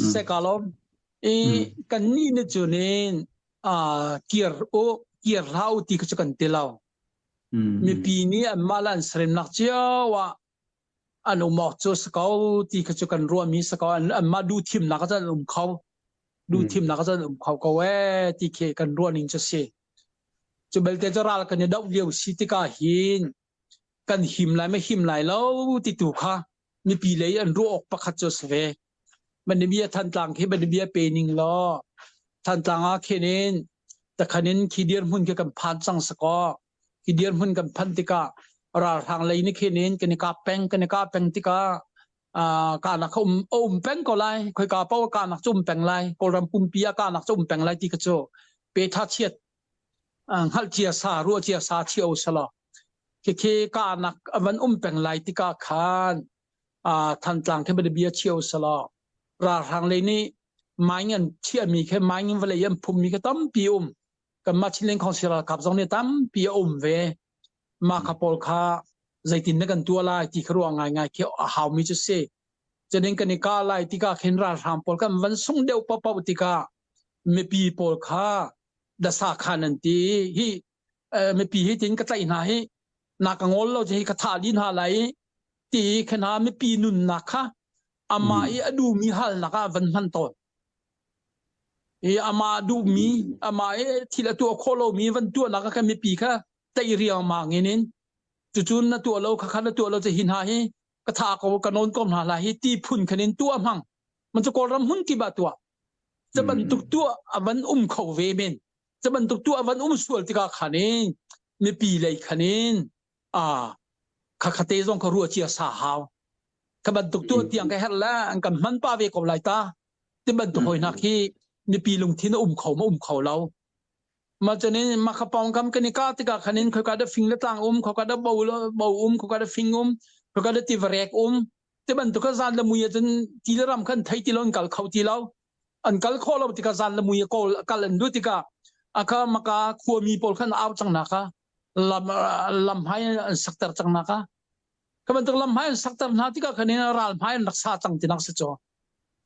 Siseh ka lawm. I kan nih nih cun in kir u kir hlah u ti kha cu kan ti lo. Mipi nih anmah le an seremnak cio ah an um awk cu si ko ti kha cu kan ruahmi si ko. Anmah duhthimnak ah cun an um kho. Duhthimnak ah cun an um kho ko ee ti khi kan ruah ning cu si. Cu belte cu ral kan i doh lio si tikah hin kan him lai ma him lai lo ti tu kha mipi lei an ruah awk pakhat cu a si ve. Banibia Thantlang khi banibia pe ning law Thantlang ah khin in takhan in khi dirhmun khi kan phan cang sakaw khi dirhmun kan phanh tikah ralhrang lei nih khin in kan i kap peng kan i kap peng tikah kahnak kha um a um peng ko lai khoika paoh kahnak cu um peng lai Kawlram pumpi ah kahnak cu um peng lai ti kha cu pe tha chiat hngalh cia sa ruah cia sa thio sala khikhi kahnak a van um peng lai tikah khan Thantlang khi bia chio sala ralhrang lei nih mine an chiahmi khi mine vawlei an phummi khi tampi um kanmah Chinland Council ralkap zong nih tampi a um ve mah kha pawl kha zeitin na kan tuah lai ti kha ruah ngaingai khi a haumi cu si cunin kan i kah lai tikah khin ralhrang pawl kan van sung deuh paohpaoh tikah mipi pawl kha dasa khan an ti hi mipi hi tin ka tlaih hna hi na ka ngol lo hi ka thah dih hna lai ti khan ha mipi nunnak kha amah i a duhmi halnak ah van hman tawn i amah duhmi amah i thil a tuah khawh lomi van tuahnak ah khan mipi kha tei riangmang in in cucun na tuah lo kha kha na tuah lo cu hi hna hi ka tha ko ka nawn ko hna lai hi ti phun khan in tuah hmang man cu kawlram hmun kip ah tuah cu bantuk tuah a van um kho ve men cu bantuk tuah a van um sual tikah khan in mipi lei khan in a kha khate zong kha ruah cia sa hau kha bantuk tuah tiang ka herh le an kan hman pa ve ko lai ta ti bantuk hoi hna khi mipi lungthin a um kho ma um kho lo ma chanin ma kha pawng kam kan i ka tikah khanin khoika da fing le tlang um khoika da bo bo um khoika da fing um khoika da tivarek um ti bantuk kha zan le mui ahcun ti le ram khan thei ti lo an kal kho ti lo an kal khawh lo tikah zan le mui kawl kal an duh tikah aka maka khuami pawl khan au cang na kha lam lam hmai an sakter cang na kha ka bantuk lam hmai an sakter hna tikah khan in ral hmai an rak sa cang ti nak si cho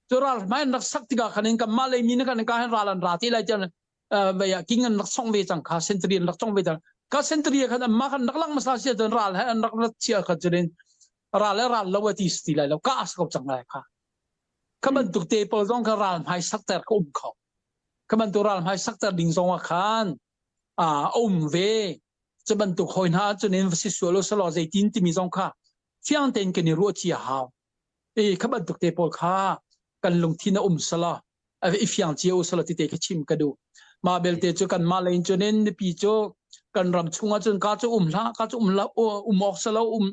cu ral hmai an rak sak tikah khan in kanmah lei mi na kan ka hin ral an ra ti lai tiang vei ah king an rak song ve cang kha sentry an rak cong ve cang ka sentry khan amma khan rak lang masa sia cun ral he an rak rat chia kha cunin ral le ral lo ati ti lai lo ka as ko cang lai kha kha bantuk te pawl zong kha ral hmai sakter ka um kho kha bantuk ral hmai sakter ding zong ah khan a um ve cu bantuk hoi hna cunin si sual salo zeitin timi zong kha fiang tein kan i ruah cia hau e kha bantuk te pawl kha kan lungthin a um sala i fiang cio sala ti te kha chim ka duh mah belte cu kan mah lein cunin mipi cu kan ram chungah cun ka cu um hlah ka cu um la um awk salo um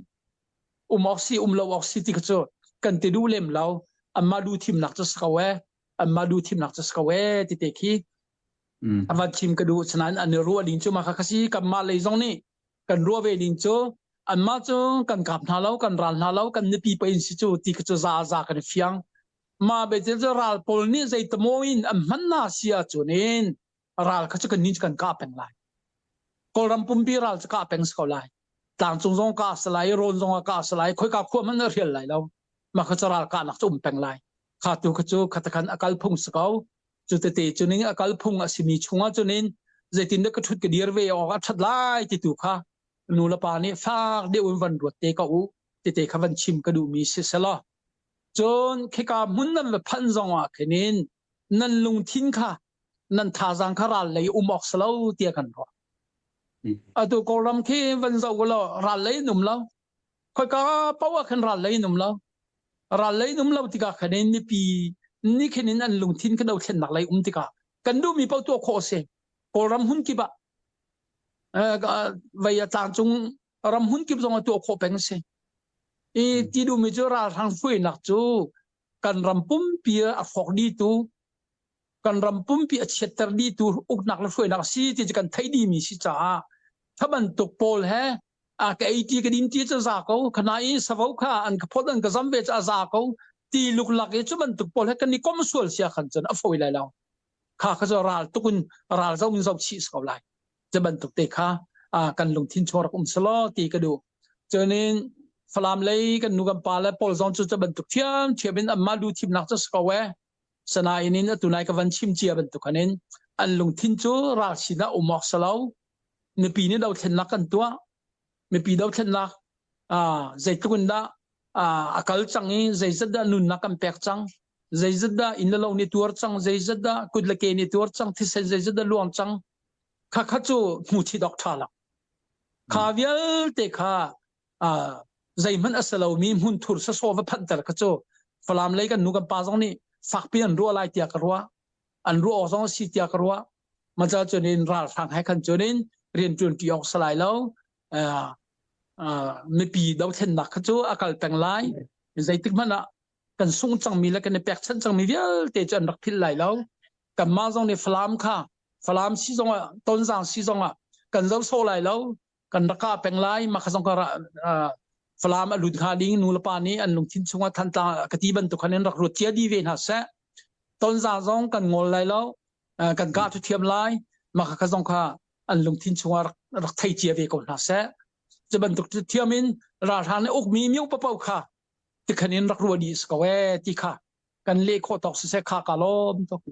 um awk si um lo awk si ti kha cu kan ti duh lem lo anmah duh thimnak cu si ko e anmah duh thimnak cu si ko e ti te khi avan chim ka duh sinain an i ruah ding cu mah kha si kanmah lei zong nih kan ruah ve ding cu anmah cu kan kap hna lo kan ral hna lo kan nupi pa in si cu ti kha cu za za kan i fiang mah betel cu ral pawl nih zeitamaw in an hman hna si ahcun in ral kha cu kan nih cu kan kah peng lai Kawlram pumpi ral cu kah peng si ko lai tlangcung zong kah si lai rawn zong ah kah si lai khoika khua hmanh a rial lai lo mah kha cu ral kahnak cu um peng lai kha tu kha cu khatakhan a kal phung si ko cu tete cu ning a kal phung a simi chungah cunin zeitin dah ka ṭhut ka dir ve awk a ṭhat lai ti tu kha nu le pa nih fak deuh in van ruat te ko u tete kha van chim ka duhmi si selaw cun khika hmun nan va phanh zong ah khinin nan lungthin kha nan thazaang kha ral lei um awk si lo tiah kan ruah atu kawlram khi van zoh law ral lei in um lo khoika paoh ah khan ral lei in um lo ral lei in um lo tikah khan in mipi nih khin in an lungthin kha dothlennak lei um tikah kan duhmi paoh tuah khawh a si kawlram hmun kip ah vei a tlangcung ram hmun kip zong ah tuah khawh peng a si i ti duhmi cu ralhrang hruainak cu kan ram pumpi a hrawk dihtu kan ram pumpi a chiatter dihtu uknak le hruainak a si ti cu kan theih dihmi si caah kha bantuk pawl he a ka ei ti ka din ti cu za ko khana i savo kha an ka phot an ka zam ve cu a za ko ti luklak i cu bantuk pawl he kan i kom sual sia khan cun a fawi lai lo kha kha cu ral tukun ral zo in zo chih ko lai cu bantuk te kha kan lungthin chung rak um selaw ti ka duh cunin Falam lei kan nu kan pa le pawl zong cu cu bantuk thiam thiam in anmah lu thimnak cu si ko e. Sanain in atu nai ka van chim cia bantuk in an lungthin cu ral sinah um awk si lo. Mipi nih dothlennak kan tuah. Mipi dothlennak zeitluk in dah a kal cang i zeizat dah nunnak kan pek cang. Zeizat dah inn le lo nih tuar cang, zeizat dah kut le ke nih tuar cang, thisen zeizat dah luang cang. Kha kha cu hmu chih awk ṭha lo. Kha vialte kha zeihmanh a si lomi hmunthur sasaw va phanhter kha cu Falam lei kan nu kan pa zong nih fakpi an ruah lai tiah ka ruah. An ruah awk zong a si tiah ka ruah. Maca cun in ralhrang he khan cun in rian ṭuan ṭi awk si lai lo. Mipi dothlennak kha cu a kal peng lai. Zeitik hmanh ah kan sung cangmi le kan i pekchanh cangmi vialte cu an rak philh lai lo. Kanmah zong nih Falam kha Falam si zongah Tonzang si zongah kan zo sawh lai lo. Kan rak kah peng lai mah kha zong ka Falam a lut hnga ding nu le pa nih an lungthin chungah Thantlang ka ti bantuk khan in rak ruat cia dih ve hna seh. Tonzang zong kan ngol lai lo. Kan kah cu thiam lai. Mah kha zong kha an lungthin chungah rak rak thei cia ve ko hna seh. Cu bantuk thiam in ralhrang nih ukmi miu papo kha tikhan in rak ruah dih si ko ee ti kha kan leh khawh tawk siseh kha ka lawm tuk.